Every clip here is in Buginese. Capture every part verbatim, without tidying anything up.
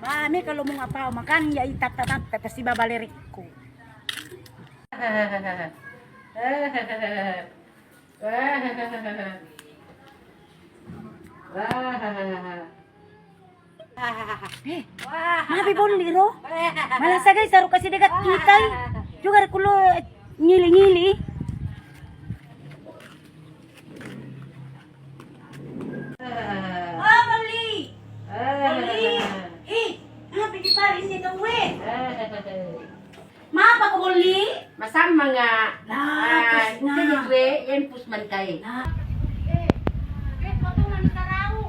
Mami kalau mau ngapa makan ya itatta-tatta pasti babalerekku. Eh, mapi bolli ro. Malasa gai saru kasi dekat kitai. Juga rekulo ngili-ngili. Oh, bolli. Bolli. Ih, apa kita ini tahu eh? Mapa ko bolli? Masammanga. Nah, ah, terus, nah. Itu gue yang pus mantai. Nah. Eh, eh, potongan tarau.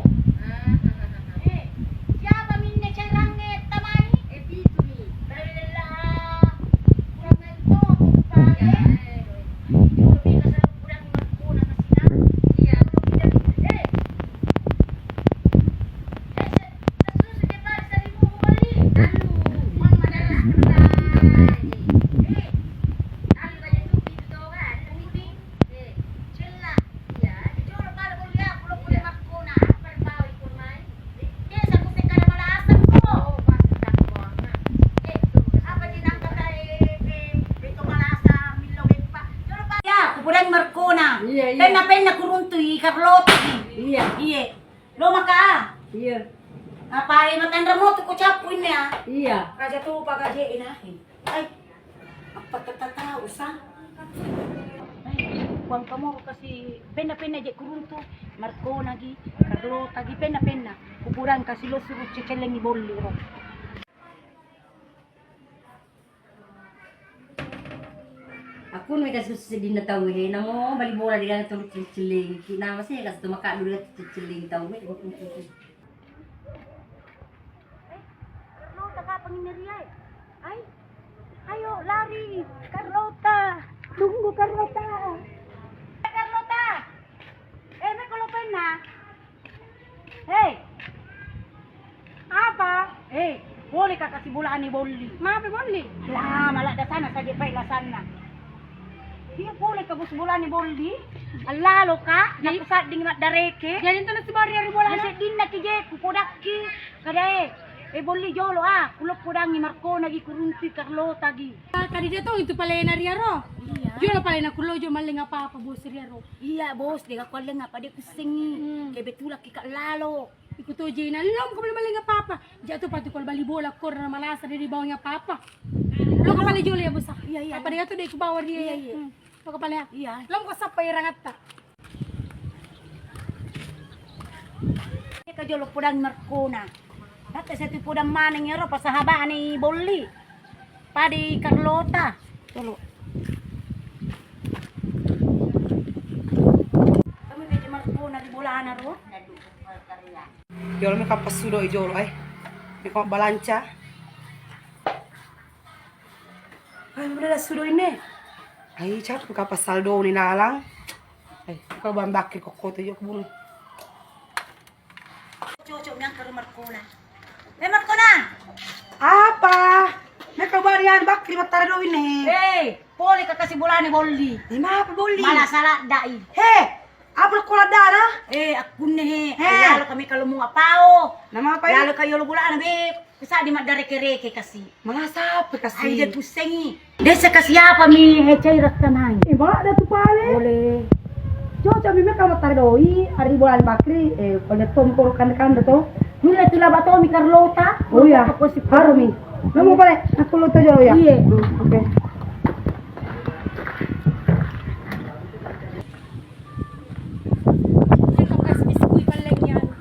Eh, siapa minne cerangnge tamai? Eh, pitu mi. Bella. Kurang aja tuh, Pak. Iya. Itu kita selalu kurang berguna ke sini. Iya. Eh. Iya, iya. Penna-penna kuruntui Carlota. Iya. Iya. Lo maka? Iya. Apa e matanra motu ko cappu inne ah? Iya. Raja tu pagaje inahe. Ai. Apa tata tahu sa? Ai, kuang kamu kasi penna-penna je kuruntu Markona gi, Carlota gi, penna-penna. Kupurang kasi lo suruh cecellengi bolli ro. Aku nu kasi seddinna tau he, namo bali bola di tolu cicilling. Ki nama sih kasi tu maka dulu cicilling tau he. Carlota, kapan ini ria? Ai, ayo lari, Carlota. Tunggu Carlota. Carlota. Eh, me kalau penna. Hei! Apa? Eh, boleh kakak si bolani bolli? Mape bolli? Lah, malah dasana saja baik lasanna. Iya, boleh ke bos bolani bolli? Allalo kak, jadi, naku sadding maddareke. Jadi itu nasi bari dari bolana? Seddinna ki je, ku podakki. Kada eh, eh bolli jolo ah, kulo podangi Markona gi kuruntui Carlota gi. Tadi dia tahu itu palena riaro. Iya. Jolo palena kulo jo malling apa-apa bos riaro. Iya bos, de' aku alleng apa de' kusengi. Hmm. Kebetulan ki kak lalo. Iko to jena, lo ko bali maling apa-apa. Jatuh patu kol bali bola kor na malasa de' dibawa apa-apa. Lo ko bali jolo ya bos. Iya, iya. Apa dia tu de' ku bawa dia. Iya, iya. Hmm. Lo ko bali ya. Iya. Lo ko sapa irangatta. Ka jolo podang Markona. Natta satu podang maneng ero pasahabani bolli. Padi Carlota. Tolo. Kami biji Markona di bolana ro. Jolo mi kappa sudo i jolo ai. Mi ko balanca. Ai, udah sudo ini. Ai, cappu kappa saldo ni lalang. Ai, ko bambakki kokko tu jok bunu. Cocok mi engka ro Markona. Eh, Markona. Apa? Meka barian bakri mattara doi ne. Eh, pole ka kasi bolane bolli. Di mapa bolli? Mala saladda i. He, apa ko laddana? Eh, akkunne he. He. Lalo kami kalau mau apao. Nama apa? Lalo kayo lo bolana be. Sadi maddareke-reke kasi. Malasa apa kasi? Ai, de' pussengi. Desa kasi apa mi, eh, cai rakkanai? Eh, bala da tu pale. Boleh. Cocok mi meka mattara doi, ari bolana bakri, eh, pada tom koro kanda-kanda to. Nulle tu laba to mi Carlota. Oh iya. Harumi. Lo mau pale, aku lo to jolo ya. Iya. Hmm, oke. Engka kasi biskuit pallengngi anu,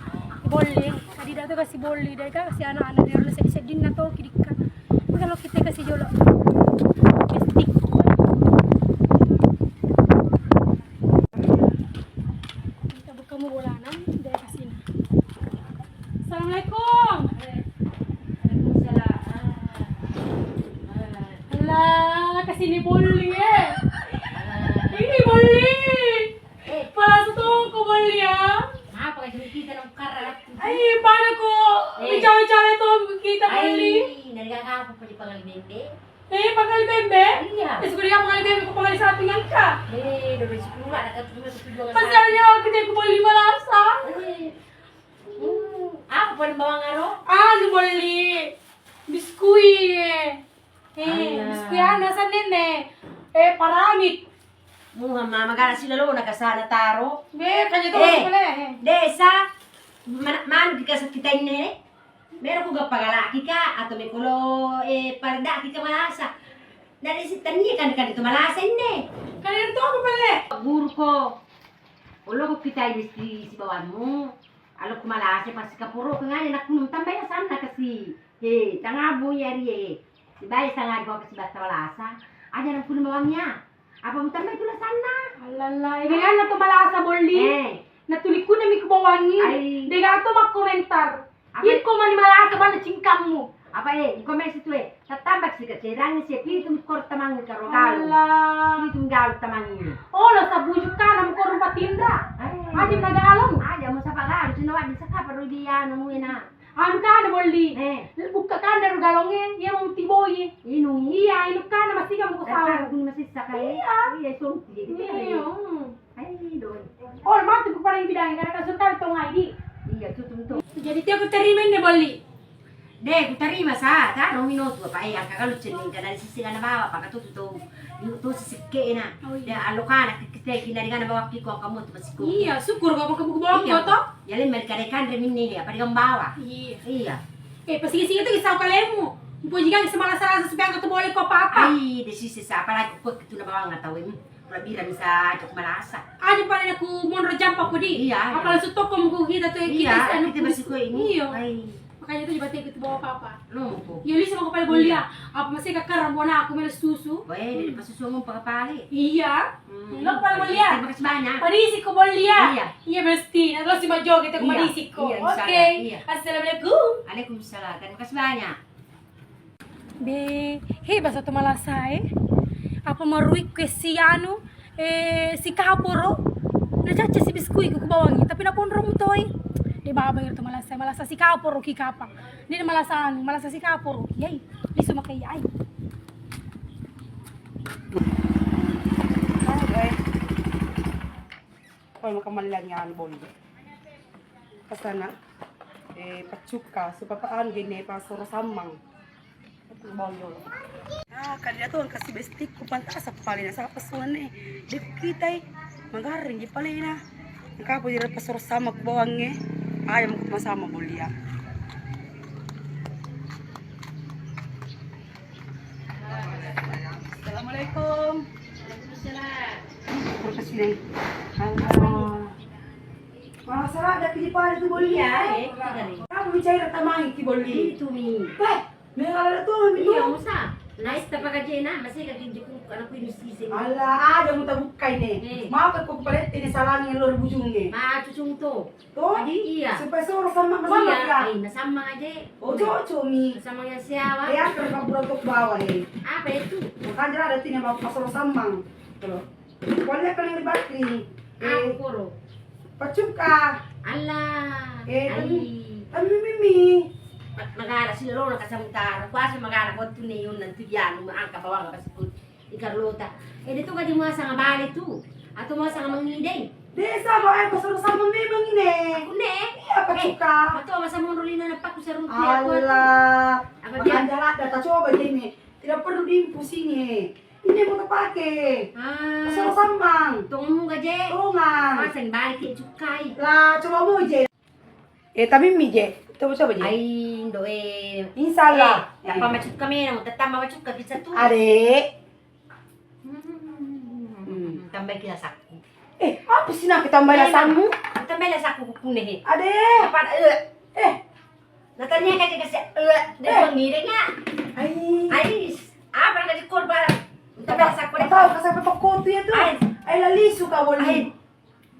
bolli. Tadi dato kasi bolli, dai ka kasi anak-anak dia seddi-seddinna to kidikka. Kalau kita kasi jolo. Plastik. Kita buka mu bolanan, dai kasina. Assalamualaikum. Waalaikumsalam. Alah, kasini bolli eh. Ini bolli. Eh. Pala sutongko bolli ya. Apa ka julu kita nang karra. Ai, pada ko. Eh. Cawe-cawe to kita bolli. Ai, nari gaga apa pali pangali bembe. Eh, pangali bembe? Iya. Eh, sukuri apa pangali bembe ko pangali sapi ngangka. Eh, dua belas sepuluh ada kan tujuh belas tujuh belas. Pasalnya kita ko bolli malasa. Eh. Hmm. Apa pole bawang aro? Anu, Bolli. Biskui. Eh, Allah. Biskui anu asenna nenne. Eh, paramit. Muha mama gara silalona kasana taro. Be, kanya to. Eh, pole. Desa. Mana, manu kita kita ini. Mero ku gappa galaki ka, atau mekolo, eh, paredaki ka malasa. Dari si tania kan, kan itu malasa ini. Kalian tuh apa pale? Guru ko. Olo ko kita ini si, si bawanmu. Alo ku malasa pasti kapuro ko ngani nak kunum tambai sanna kasi. He, tangabu yari e. Dibai sangaji ko kasi batta malasa. Aja nak kunum bawangnya. Apa mutambai tu lasanna? Alalla, eganganna to malasa, Bolli. Eh. Natuli kunami ku bawangi. Ai. Dega to makkomentar. Apa? Iko mani malasa bana cingkammu. Apa, eh, engko mai situ, eh. Tattamba si kacerang si pitu kor tamangi karo galu. Alalla. Pitu galu tamangi. Oh, lo sabuju kana mukor patindra. Ai. Aja nagalong. Aja mu sapa galu, cina wadi sakapa ro dia anu muena. Anu kana, Bolli. Eh. Bukka kana ro galonge, iya mau tiboi. Inu. Iya, inu kana masih kamu kesal. Kan masih sakai. Iya. Iya, sonti. Iya. Hmm. Hai, doi. Oh, matu ku paling bidangi karena kasur kali tong ai di. Iya, tutung to. Jadi tiap ku terima ini, Bolli. De, ku terima sa, ta, no mino tu apa, eh, angka kalu cening kana sisi kana bawa, paka tu tu. Yu tu sisikke na. Oh, iya. De, alo kana kita kina dengan bawa kiko kamu tu masiko. Iya, syukur kau ke buku bawa to. Ya le mari kare kanre minne, apa dengan bawa. Iya. Iya. Eh, pasti sih itu kisah kalemu. Mpo jika semala salah sesuai angka tu boleh kau apa-apa. Ai, de sisi sa, apalagi kau itu na bawang atau ini. Pura bira bisa ajak malasa. Aja pada aku monro jampa ko di. Iya, iya. Apa langsung toko muku kita tuh. Iya, kita anu kita masih kue ini. Iya. Ai. Makanya tuh coba ikut bawa papa. Lo muku. Iya, lisa mau kepala bolia. Apa masih kakar buana aku mele susu. Weh, dari pasusu mau pakai pale. Iya. Hmm. Lo kepala bolia. Terima kasih banyak. Padisi ko bolia. Iya. Iya, mesti. Nah, terus si Majo kita ke padisi ko. Iya, insya Allah. Oke. Iya. Assalamualaikum. Waalaikumsalam. Terima kasih banyak. Be, he, basa to malasa e. Apa marui kue si anu, eh, si kaporo. Na caca si biskui ku bawangi, tapi na ponro mutoi. De baba iro to malasa, malasa si kaporo ki kapa. De malasa anu, malasa si kaporo. Yai, lisu makai ai. Kalau makan malang anu bondo. Kasana, eh, paccukka, supaya anu genne pasoro sammang. Bawang jolo. Ah, kada tu engka si bestikku pantasa paling nasa pasuanne. Dek kitai magarring ji palena. Engka apa jira pasoro sammang ku bawangnge. Ayam ku masama bolia. Assalamualaikum. Waalaikumsalam. Terima kasih, Neng. Halo. Masalah ada di pada tu bolia. Iya, eh, kita nih. Kamu bicara tamangi ki bolia. Itu mi. Eh, mengala tu mi. Iya, musa. Nais tapa kajena, masih kaki jepung anak ku ini sisi. Ala, ada muta bukai ne. Eh. Mau ke kok palet ini salangi lor bujungnge. Ma cucung tu. To? Iya. Supaya soro sama, sama. Iya, ya? Ai, na sama aja. Oh, cocok mi. Sama yang siapa? Ya, kerja bulan tok bawah nih. Apa itu? Makanya ada tina bapak soro samang. Tuh. Pokoknya kalian bakri. Eh, apa koro? Pacuka. Allah. Eh, ai. Tapi mimi. Magara si lolo na kasamutara. Kuasa magara kau tu ne yun nanti dia anu angka bawang apa sebut. I Carlota. Eh, de tu kaji muasang bale tu. Atau muasang mangideng. Desa bawa air pasang sama memang ini. Aku ne. Iya, Pak Cuka. Atau masa mau rulina nampak ku sarung. Allah. Apa dia? Makan jalan, data coba ini. Tidak perlu diinfus ini. Ini mau terpakai. Ah. Pasang sambang. Tunggu gaje. Tongang. Pasang balik ke cukai. Lah, coba mau je. Eh, tapi mi je. Coba, coba je. Ai, ndo, eh. Insya Allah. Eh, apa macukka menang? Tetap macukka bisa tu. Adek. Hmm. Tambai ki lasakku. Eh, apa sih nak tambai lasakmu? Tambai lasakku kukune he. Adek. Apa, eh. Eh. Natanya kakek kasih, eh, dia pengiring ya. Ai. Ai, apa nak dikorban? Tambai lasakku. Tahu kasih apa kau tu ya tu? Ai. Ai, lali suka boleh. Ai.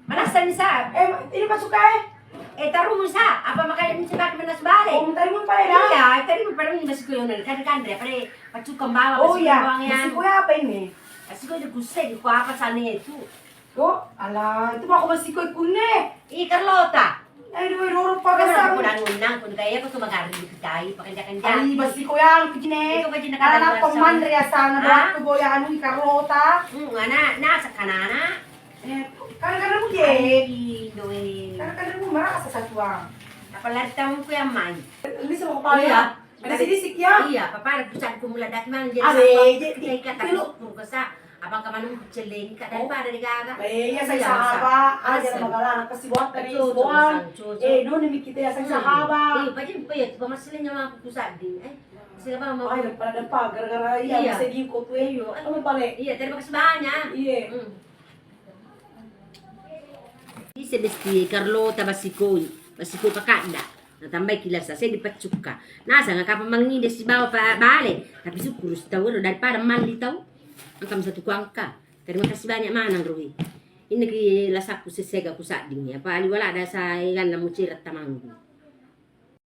Manassa misa? Eh, ini pasuka eh? Eh, taruh misa. Apa makanya misa pakai manassa bale? Oh, tadi mun pale dah. Iya, tadi mun pale mun masih koyonan. Kan, kan, daripada pacukang bawang. Oh, iya. Masih koyo apa ini? Masih koyo di kusai, di ko apa sana itu? Oh, alah, itu mau aku masih koyo kune. Ih, Carlota. Aduh, roro. Kan aku udah ngundang pun kayak aku cuma gari di kitai, pakai jakan-jakan. Ai, masih koyo yang kujine. Itu gaji nak. Karena aku mandri ya sana, aku boya anu Carlota. Hmm, anak, nak sekanana. Eh, kadang-kadang mu je. Ai, doe. Kadang-kadang mu merasa satuang. Tak Pala tamu ku yang main. Ini sama kepala. Iya. Ada sedikit ya? Iya, papa ada pusat ku mula daki mang jadi. Ada, sama jadi kita ikat tapi lu pun kesa. Apa kemana ku celengi kak daripada di gaga. Eh, iya, saya sahabat. Ada magalana pasti buat tadi buat. Eh, noni mi kita ya, saya sahabat. Eh, paji pa ya, pamasilnya mah aku pusat di. Eh, sila mama. Ayo, pada depan gara-gara iya, bisa di kok tuh. Iya. Kamu balik. Iya, terima kasih banyak. Iya. Ise besti Carlota basikoi, basikoi pakadda. Natambai kilasa seddi paccukka. Nasanga kapang mangide sibawa pa bale, tapi sukkuru sitau ero daripada malli tau. Engka satu kuangka. Terima kasih banyak manang Rui. Ini ki lasakku sesega ku sadding ya. Apa liwala ada saenganna mucira tamanggu.